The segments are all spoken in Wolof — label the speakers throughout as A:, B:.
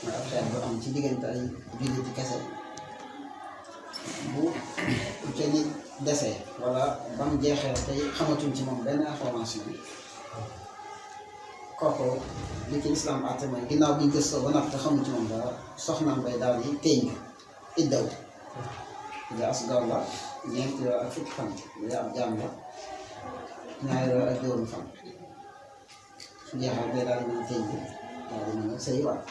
A: mooy ab xeex bu am ci diggante ay jullit kese bu ca nit desee wala ba mu jeexee tey xamatuñ ci moom benn information kooku li ci islam àtte mooy ginnaaw bi ñu gëstoo ba noppi te xamuñ ci moom dara soxnaam bay daal di téeñ iddaw da as gaaw la ñeenti weer ak fukki fan bu dee ab jaam la ñaari weer ak juróomi fan su jeexal day daal di mën a téeñ daal di mën a sëyiwaat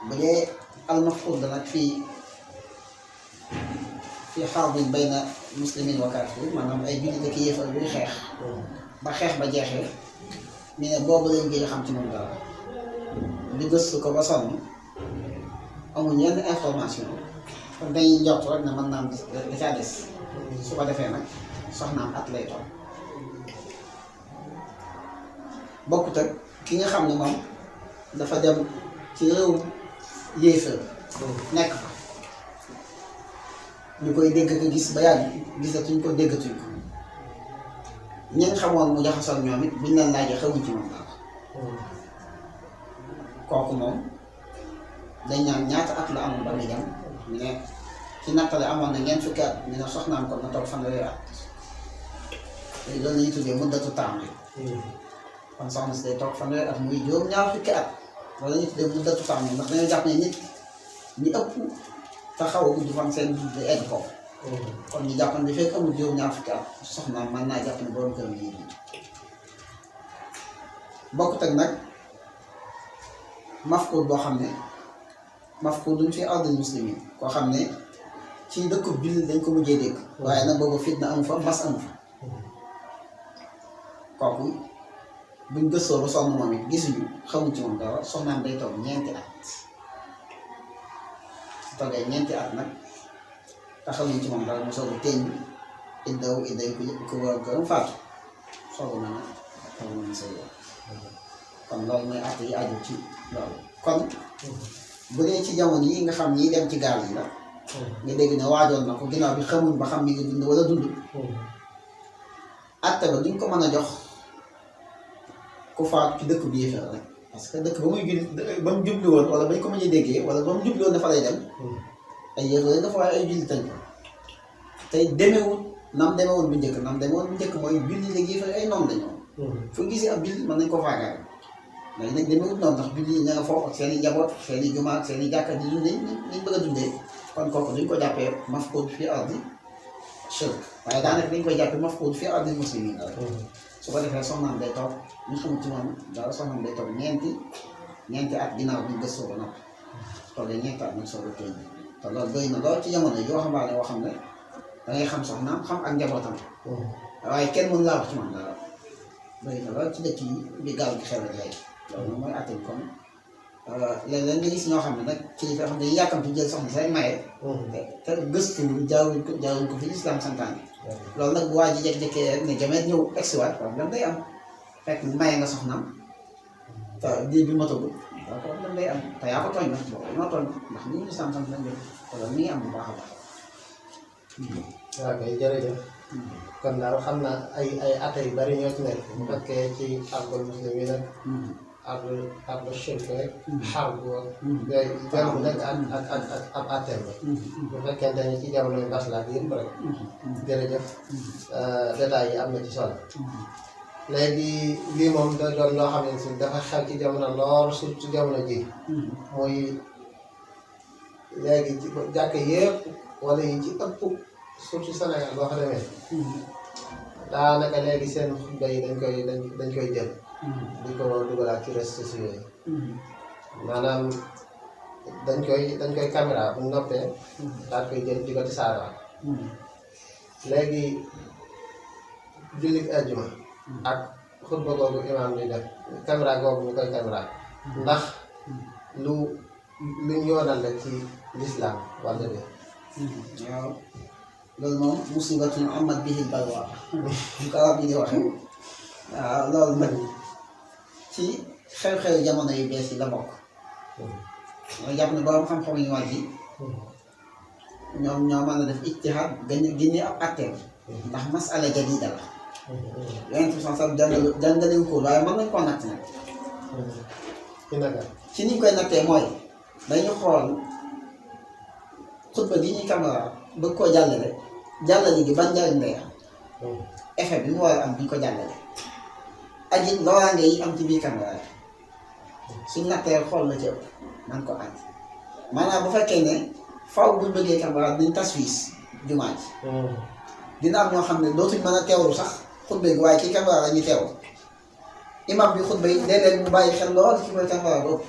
A: bu dee almafquud nag fii xarbin bayna muslimin wa kaafir maanaam ay jullit ak yéefar buy xeex ba xeex ba jeexee ñu ne boobu lañ gën a xam ci moom dara ñu gëstu ko ba sonn amuñ yenn information kon dañuy njort rek ne mën naa am da caa des su ko defee nag soxnaam at lay toog bokkut ak ki nga xam ne moom dafa dem ci réew yéefar nekk fa ñu koy dégg ko gis ba yàgg gisatuñ ko déggatuñ ko ñi nga xamoon mu jaxasoo ñoom it buñ leen laajee xamuñ ci moom dara kooku moom dañ naan ñaata at la amoon ba muy dem ñu ne ci nattale amoon na ñeent fukki at ñu ne soxnaam kon na toog fanweeri at loolu la ñuy tuddee muddatu taam kon soxna si day toog fanweeri at muy juróom-ñaar fukki at loolu la ñuy tuddee muddatu taam ndax dañoo jàpp ne nit ñi ëpp te xaw a gudd fan seen dund egg foofu kon ñu jàpp ne fekk amul juróom-ñaar fukki at soxnaam mën naa jàpp ne borom këram yi dund bokkut ak nag mafkuud boo xam ne mafkuudun fi ardil muslimin koo xam ne ci dëkkub jullit dañ ko mujjee dégg waaye nag boobu fitna amu fa mbas amu fa kooku buñ gëstoo ba sonn moom it gisuñu xamuñ ci moom dara soxnaam day toog ñeenti at su toogee ñeenti at nag te xamuñ ci moom dara mu soog a teeñ iddaw ku war këram faatu soog a mën a say yoon kon loolu mooy at yi aju ci loolu kon bu dee ci jamono yi nga xam ñi dem ci gaal yi la nga dégg ne waajoon na ko ginnaaw bi xamuñ ba xam mi ngi dund wala dund atte ba duñ ko mën a jox ku faatu ci dëkk bi yéefar rek parce que dëkk ba muy julli ba mu jublu woon wala bañ ko mën a déggee wala ba mu jublu woon dafa lay dem ay yéefar rek dafa waaye ay julli tañ ko tey demewul nam demewul bu njëkk nam demewul bu njëkk mooy julli léegi yéefar ay noonu lañoo fu gisee ab julli mën nañ ko faagaal léegi nag demewut noonu ndax julli ña nga foofu ak seen i njaboot seen i jumaa ak seen i jàkka di dundee niñ bëgg a dundee kon kooku duñ ko jàppee mafkuud fii ardi shirk waaye daanaka dañ koy jàppee mafkuud fii ardi muslimin la su ko defee soxnaam day toog ñu xamul ci moom dara soxnaam day toog ñeenti at ginnaaw buñ gëstoo ba noppi su toogee ñeenti at nag soog a téye te loolu doy na lool ci jamono yi waxambaane boo xam ne da ngay xam soxnaam xam ak njabootam waaye kenn mënu laa wax ci moom dara doy na lool ci dëkk yi bi gaaw gi xew rek loolu mooy attel kon léeg-léeg nga gis ñoo xam ne nag kilifa xam ne yàkkamti jël soxna say maye te gëstu jaawuñ ko fi islam santaane loolu nag bu waa ji jékki-jékkee rek ne jameet ñëw egsiwaat problème day am fekk maye nga soxnaam te diir bi motagul waaw problème day am te yaa ko tooñ nag boobu ñoo tooñ ndax ni ñu islam sant nañ jël te loolu mi ngi am bu baax a baax
B: waaw kay jërëjëf kon daal xam naa ay atte yu bari ñoo ci nekk bu fekkee ci ardul muslimin nag ardul shirk rek xarb yooyu benn bu nekk ak ab atteem la bu fekkente ni ci jamono yu bas la ak yëpp rek jërëjëf détails yi am na ci solo léegi lii moom da doon loo xam ne si dafa xew ci jamono lool surtout jamono ji muy léegi ci jàkk yëpp wala yi ci ëpp surtout Sénégal boo xam ne daanaka léegi seen xutba yi dañ koy jël di ko dugalaat ci réseaux sociaux yi maanaam dañ koy caméra bu noppee daal koy jël di ko tisaarewaat léegi jullit àjjuma ak xutba googu imaam di def caméra googu ñu koy caméra ndax lu yoonal la ci lislaam walla de
A: waaw loolu moom musibatun amat bihi balwa ñu ko arab yi di waxee waaw loolu nag ci xew-xew jamono yu bees yi la bokk mooy jàpp ne borom xam-xam yu mag yi ñoom ñoo mën a def ijtihaad génne ab atteem ndax masala jadida la yonent bi sax jàngalewu ko waaye mën nañ koo natt nag ci niñ koy nattee mooy dañu xool xutba bi ñuy caméra bëgg koo jàllale gi ban njariñ lay am effet bi mu war a am bi ñu ko jàllale ak it loraange yi am ci biir caméra yi suñ nattee xool la ci ëpp man ko ànd maanaam bu fekkee ne faw buñ bëggee caméra dañ taswiis jumaa ji dina am ñoo xam ne dootuñ mën a teewlu sax xutba gi waaye ci caméra la ñuy teewlu imam bi xutba yi léeg-léeg mu bàyyi xel lool ci koy caméra ba ëpp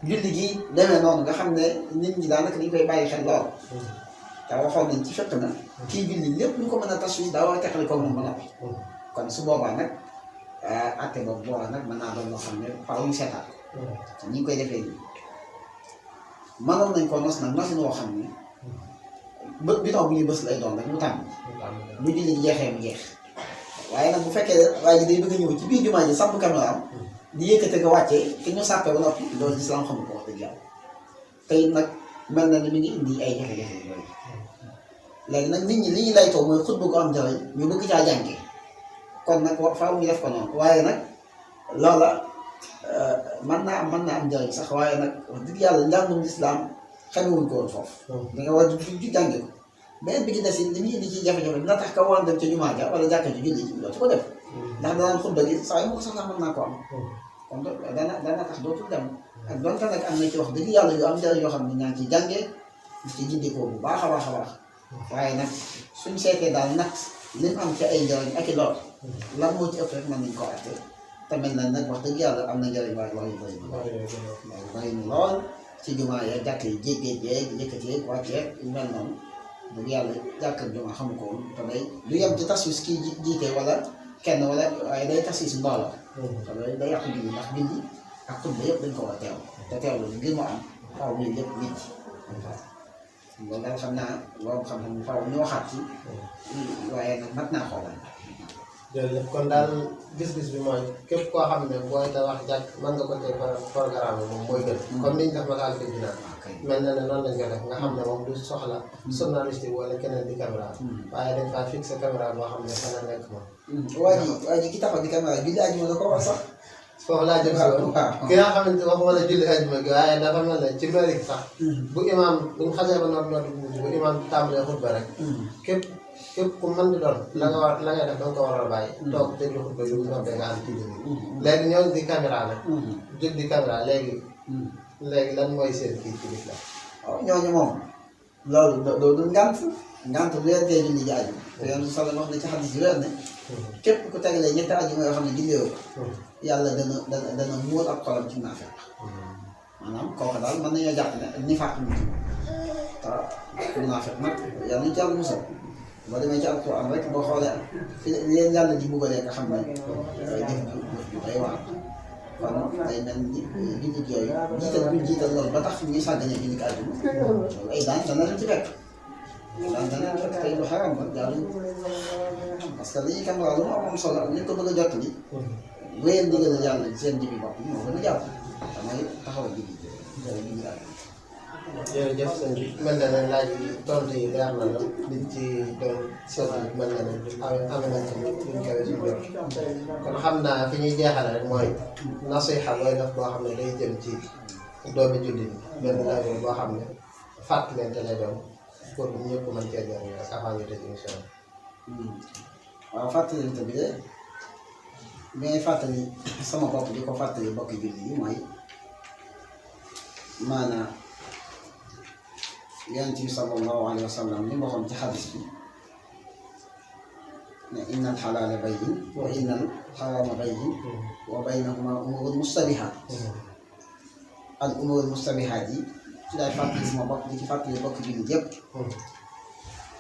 A: julli gi demee noonu nga xam ne nit ñi daanaka dañ koy bàyyi xel lool te waxoon nañ ci fekk na kii julli lépp lu ko mën a taswiis daa war a teqali ko moom ba noppi kon su boobaa nag atte boobu boobaa nag mën naa doon loo xam ne faaw ñu seetaat ko ñi ngi koy defee nii mënoon nañ ko nos nag nosin woo xam ne bidon bu ñuy bës lay doon rek mu tàmm bu julli gi jeexee mu jeex waaye nag bu fekkee waaye ji day bëgg a ñëw ci biir jumaa ji samp caméra am di yëkkate ko wàccee te ñu sàppee ba noppi loolu lislaam xamu ko wax dëgg yàlla tey nag mel na ni mi ngi indi ay jafe-jafe yu bëri léegi nag nit ñi li ñu laytoo mooy xutba gu am njëriñ ñu bëgg caa jàngee kon nag faaw ñu def ko noonu waaye nag loola mën naa am njëriñ sax waaye nag wax dëgg yàlla njàngum lislaam xamewuñ ko woon foofu da nga war di jànge ko beneen bi ci des li muy indi ci jafe-jafe dina tax ka war dem ca jumaa ja wala jàkka ji julli ji dootu ko def ndax danaan xutba gi saa yu ma ko soxlaa mën naa ko am kon dana tax dootul dem ak donte nag am na ci wax dëgg yàlla yu am njëriñ yoo xam ne ñaa ngi ciy jàngee ci gindikoo bu baax a baax a baax waaye nag suñ seetee daal nag lim am ci ay njëriñ ak i lor lan moo ci ëpp rek mën nañ ko atte te mel na nag wax dëgg yàlla am na njëriñ waaye lor yu bëri na lool ci jumaa ya jàkk yi jéggéej yeeg yëkkati yeeg wàcceeg yu mel noonu dëgg yàlla jàkk jumaa xamu ko woon te day du yem ci taswis kii jiite wala kenn wala waaye day taswis mbooloo te loolu day yàqu julli ndax julli ak xutba yëpp dañ ko war a teew te teewlu ngir mu am faaw muy lépp nit loolu daal xam naa loolu xam-xam faaw ñu waxaat ci waaye nag mat naa xoolal
B: jërëjëf kon daal gis-gis bi mooy képp koo xam ne booy tabax jàkk mën nga ko tey programme moom mooy gën comme niñ def masal fi dinaa mel na ne noonu lañ ko def nga xam ne moom du soxla journaliste bi wala keneen di caméra waaye dañ faa fixé caméra boo xam ne fan la nekk moom
A: waa ji ki taxaw di caméra julli ajuma la ko war sax
B: foofu laa jëm si woon ki nga xamante waxuma la julli ajuma gi waaye dafa mel ne ci bëri sax bu imaam buñ xasee ba noot bu imaam tàmbalee xutba rek képp ku mën di doon la ngay def danga ko war a bàyyi toog déglu xutba bi bu noppee nga am ci julli léegi ñooñu di caméra la jóg di caméra léegi lan mooy seen kii ci lislaam
A: waaw ñooñu moom loolu du ngant weer tee julli ji aju te yoon su sala wax na ci xadis yi weer ne képp ku tegalee ñetti ajuma yoo xam ne julliwoo ko yàlla dana muur ak xolam ci naafeq maanaam kooku daal mën nañoo jàpp ne nifaaq mu te naafeq nag yàlla nañu ci yàlla musal boo demee ci alquran rek boo xoolee fi leen yàlla di buggalee nga xam ne jëf ju day waar kon day mel ni jullit yooyu jiital buñ jiital loolu ba tax ñuy sàggane julli ko àjjuma loolu ay daan dana leen ci fekk tey lu xaram ba jaaruñ parce que li ñuy caméra lu mu am solo ak li ko bëgg a jot li wéyal ndigal yàlla seen jibi bopp yi moo gën a jàpp damay taxaw a julli àjjuma
B: jërëjëf sëñ bi mel na ne laaj yi tontu yi leer na la liñ ci doon seetlu mel na ne am nañ ci luñ koy suñu jot kon xam naa fi ñuy jeexale rek mooy nasiha looy def boo xam ne day jëm ci doomi jullit benn laaj boo xam ne fàttalante lay doon pour ñëpp mën cee jëriñu rek avant ñu tëj émission bi.
A: waaw fàttalante bi de mais fàttali sama bopp di ko fàttali bokki jullit yi mooy maanaam yonent bi sallallahu alayhi wa sallam li ma waxoon ci xadis bi ne inna al xalaala bayyin wa inna al xaraama bayyin wa baynahuma umuurun mustabihaat al umuurul mustabihaat yi ci daay fàttali sama bopp di ci fàttali bokk jullit yëpp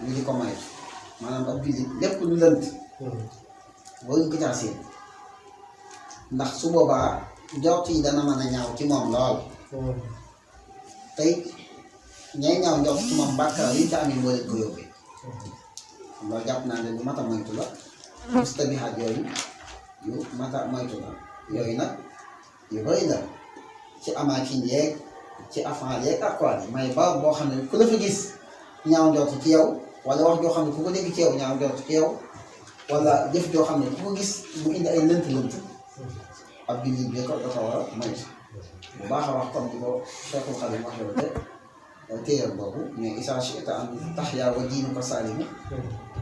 A: ñu di ko maytu maanaam ab jullit lépp lu lënt waruñ ko caa seen ndax su boobaa njort yi dana mën a ñaaw ci moom lool tey ñay ñaaw njort ci moom bàkkaar yi ca amee moo leen ko yóbbee loolu jàpp naa ne lu mat a moytu la mustabihaat yooyu yu mat a moytu la yooyu nag yu bëri la ci amaakin yeeg ci afaal yeeg aqwaal yi may ba boo xam ne ku la fa gis ñaaw njort ci yow wala wax joo xam ne ku ko dégg ci yow ñaaw njort ci yow wala jëf joo xam ne ku ko gis mu indi ay lënt-lënt ab jullit bi ko dafa war a moytu bu baax a wax comme di ko Cheikhul Khadim waxee te téyal boobu mais isa shi'ta an tahya wa diinuka salimu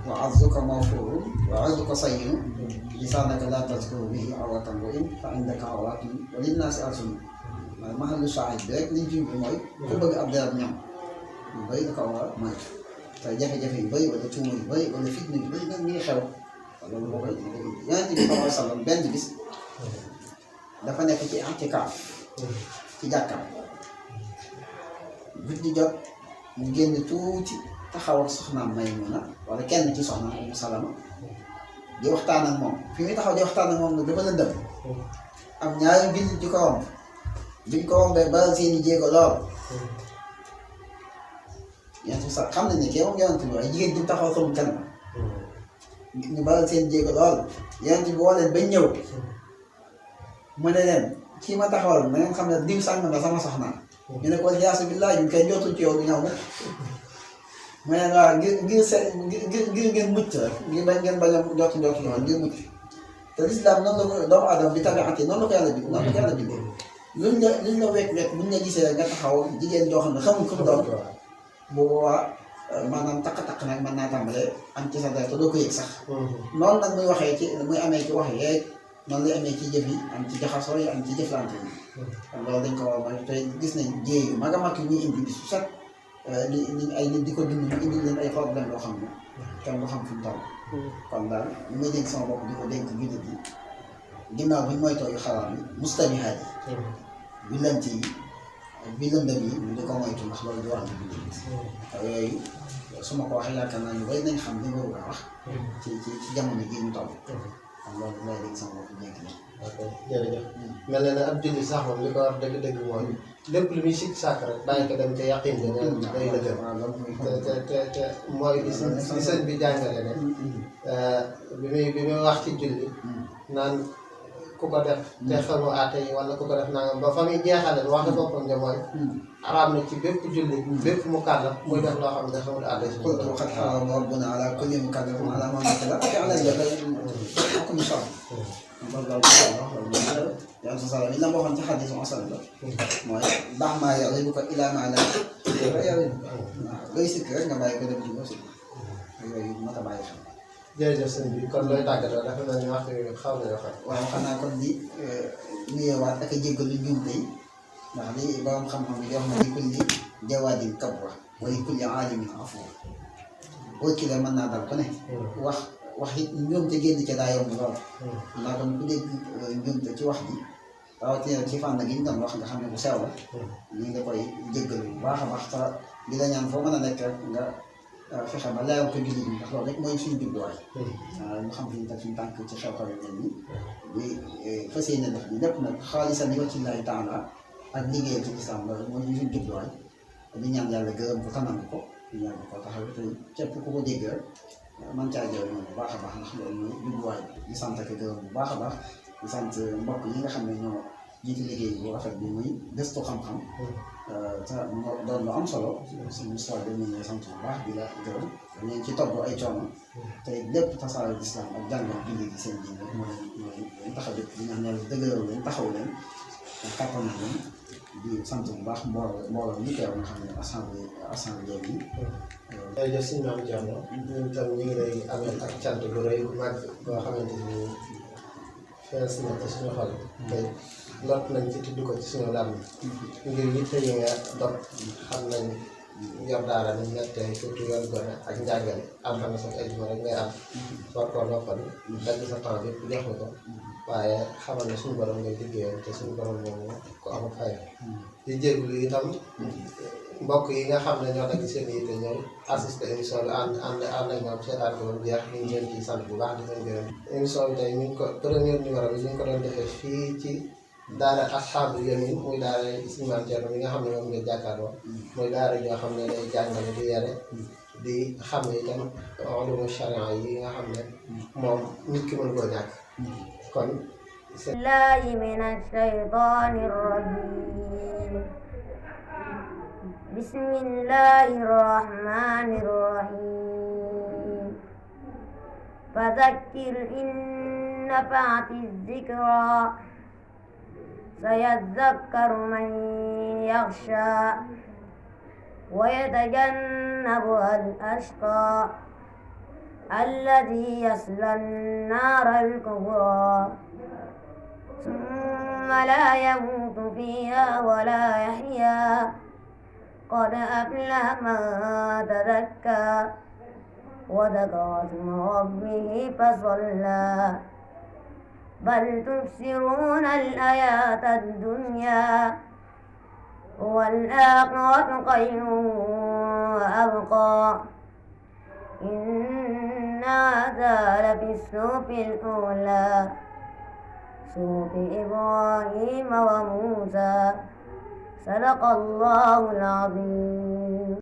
A: wa azzuka mawfurun wa azzuka sayyinu lisaanaka laa tazkuru bihi awratan wa in fa indaka awratun wa linnaasi alsun mahallu shaahid bi rek liñ ci bi mooy ku bëgg ab derab ñam yu bëri da ko war a moytu te jafe-jafe yu bëri wala tuuma yu bëri wala fitna yu bëri nag mi ngi xew loolu moo koy Yonent bi sallallahu alayhi wa sallam benn bis dafa nekk ci i'tikaaf ci jàkkaam guddi jot mu génn tuuti taxaw ak soxnaam Maymuna wala kenn ci soxnaam Umu Salama di waxtaan ak moom fi muy taxaw di waxtaan ak moom nag dafa lëndëm am ñaari jullit ci kawam biñ ko rombee baral seeni jéego lool Yonent bi sax xam nañ ne kii moom Yonent bi waaye jigéen bi taxaw sama kanam ñu baral seen jéego lool Yonent bi woo leen bañ ñëw mu ne leen kii ma taxawal na ngeen xam ne diw sàng nga sama soxna ñu ne ko yaasu billaah ñu koy njootul ci yow du ñëw mu ne waaw ngir ngeen mucc rek ngir bañ ngeen bañ a njootu yoon ngir mucc te lislaam noonu la ko doomu aadama bi tabiati noonu la ko yàlla bind noonu la ko yàlla bindee luñ la wekk buñ la gisee rek nga taxaw jigéen joo xam ne xamul ko mu doon bu boobaa maanaam takk-takk nag mën naa tàmbalee am ci sa dara te doo ko yëg sax noonu nag muy waxee ci muy amee ci wax yeeg noonu lay amee ci jëf yi am ci jaxasoo yi am ci jëflante yi kon loolu dañ ko war a may te gis nañ jéey yu mag a mag yi ñuy indi bis bu set ni ay nit di ko dund ñu indi leen ay problème yoo xam ne kenn du xam fi mu toll kon daal li may dénk sama bopp di ko dénk jullit yi ginnaaw buñ moytoo yu xaraam yi mustabihaat yi yu lënt yi bi lëndëm yi ñu di ko moytu ndax loolu di wax ni jullit te yooyu su ma ko waxee yaakaar naa ñu bari nañ xam li nga bëgg a wax ci jamono jii ñu toll kon loolu lay dégg sama bopp nekk nii.
B: ok jërëjëf. mel na ne ab julli sax moom li ko war dëgg-dëgg mooy lépp lu muy sikk sàkk rek bàyyi ko dem te yaqin bi day dëgër. te mooy li sëñ bi jàngale ne. bi muy wax ci julli. naan ku ko def. te xamu aate yi wala ku ko def nangam ba fa muy jeexale wax na boppam ne mooy. araam na ci bépp julli. bépp mu kàlla muy def loo xam ne xamul aate si.
A: qultu qad harrama rabbuna ala kulli mukallafin ala man qatala te ala comme ça. loolu daal di ko wax loolu yàlla sa li la waxoon ci xadis asal la. mooy baax maa yàlla bu ko ilaa maa la. waaw looy sikk rek nga bàyyi ko dem ci aussi yooyu mat a bàyyi xel.
B: jërëjëf sëñ bi kon looy tàggatoo dafa mel ni waxtu bi xaw na yoo xam.
A: waaw xanaa kon di nuyewaat ak a jéggalu njuumte yi ndax li borom xam-xam bi di wax ne li kulli jawaadin kabwa wa li kulli aalimin afwa boo ci la mën naa dal ko ne. wax it njuumte génn ca daa yomb lool. ndax kon ku dégg njuumte ci wax bi rawatina ci fànn gi ñu doon wax nga xam ne bu sew la. ñu ngi koy jéggalu bu baax a baax te di la ñaan foo mën a nekk rek nga fexe ba leeral ko jullit ñi ndax loolu rek mooy suñu jubluwaay. ñu xam fi ñu teg suñu tànk ci xew-xew yu mel nii di fas yéene def ni lépp nag xaalisan li wajhillaahi taala ak liggéeyal ci islam loolu mooy suñu jubluwaay di ñaan yàlla gërëm ko tanam ko di ñaan ko taxaw te képp ku ko dégg rek man caa jëriñ bu baax a baax ndax loolu mooy jubluwaay bi di sant ak gërëm bu baax a baax di sant mbokk yi nga xam ne ñoo jiitu liggéey bu rafet bi muy gëstu xam-xam te doon lu am solo suñu histoire bi ñu ngi sant bu baax di la gërëm ñu ci togg ay coono te lépp tasaare islam ak jàngal jullit yi seen diine rek mooy leen taxaw di ñaan yàlla dëgëral leen taxaw leen kàttanal leen di sant bu baax mbooloo ñi teew nga xam ne assemblée bi.
B: jërëjëf sëñ Mame Thierno ñun tam ñu ngi lay amee ak cant bu rëy bu mag boo xamante ni fees na ci suñu xol te lot nañ ci tudd ko ci suñu làmb ngir yitte yi nga dog xam nañ yor daara ni ñettee surtout yor gone ak njàngale alxames ak ajuma rek ngay am war koo noppal dagg sa temps bi jox ko waaye xamal ne suñu borom ngay liggéeyal te suñu borom moom ko amul fay di jégalu itam mbokk yi nga xam ne ñoo dagg seen yitte ñëw assisté émission bi ànd ak ñoom seetaan ko woon jeex ñu ngi leen ciy sant bu baax di leen gërëm émission bi tey ñu ngi ko premier numéro bi ñu ngi ko doon defee fii ci daara Ashaabul Yamin muy daara Sëñ Mame Thierno mi nga xam ne moom ngeen jàkkaarloo muy daara ñoo xam ne day jàngale di yare di xam ne itam ulumu sharia yi nga xam ne moom nit ki mën koo ñàkk kon
C: billahi minash shaytanir rajim bismillahir rahmanir rahim fadhakkir in nafa'ati dhikra سيذكر من يخشى ويتجنبها الأشقى الذي يصلى النار الكبرى ثم لا يموت فيها ولا يحيا قد أفلح من تزكى وذكر اسم ربه فصلى بل تبصرون الحياة الدنيا والآخرة خير وأبقى إن هذا لفي الصحف الأولى صحف إبراهيم وموسى صدق الله العظيم.